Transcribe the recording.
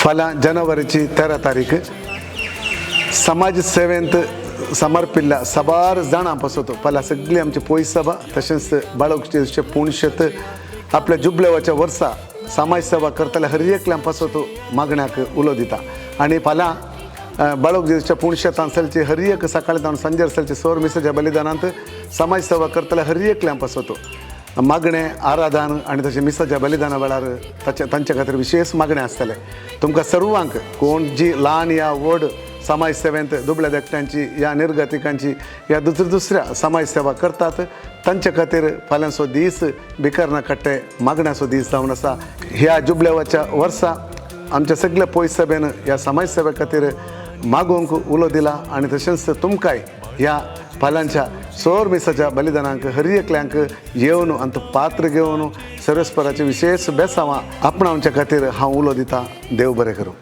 फाल्यां जानेवारीची 13 तारीख समाज सेवेंत समर्पिल्ल्या साबार जाणां पासत फाल्यां सगळी आमची पयस सभा तशेंच बाळक पुणशेत आपल्या जुबलेवाच्या वर्सा समाज सेवा करतल्या हर एकल्यां पासत मागण्याक उलो दिता. आनी फाल्यां बाळक जेजूच्या पुणशेतान चलची हर एक सकाळी जावन सांजेर चलची सोर मिसाच्या बलिदानांत समाज सेवा करतल्या हर एकल्यां पासत मागणें आराधन आनी तशें मिसाच्या बलिदाना वेळार ताचे तांच्या खातीर विशेश मागणें आसतलें. तुमकां सर्वांक कोण जी ल्हान या व्हड समाज सेवेंत दुबळ्या धाकट्यांची या निर्गतिकांची या दुसऱ्या दुसऱ्या समाज सेवा करतात तांचे खातीर फाल्यांचो दीस भिकर्णा कट्टे मागण्याचो दीस जावन आसा. ह्या जुबलेवाच्या वर्सा आमच्या सगल्या पयस सभेन ह्या समाज सेवे खातीर मागोवंक उलो दिला आनी तशेंच तुमकांय ह्या फाल्यांच्या सोर मिसाच्या बलिदानांक हर एकल्यांक येवन आनी पात्र घेवन सर्वेस्पराचे विशेश बेसांवां आपणावच्या खातीर हांव उलो दिता. देव बरें करूं.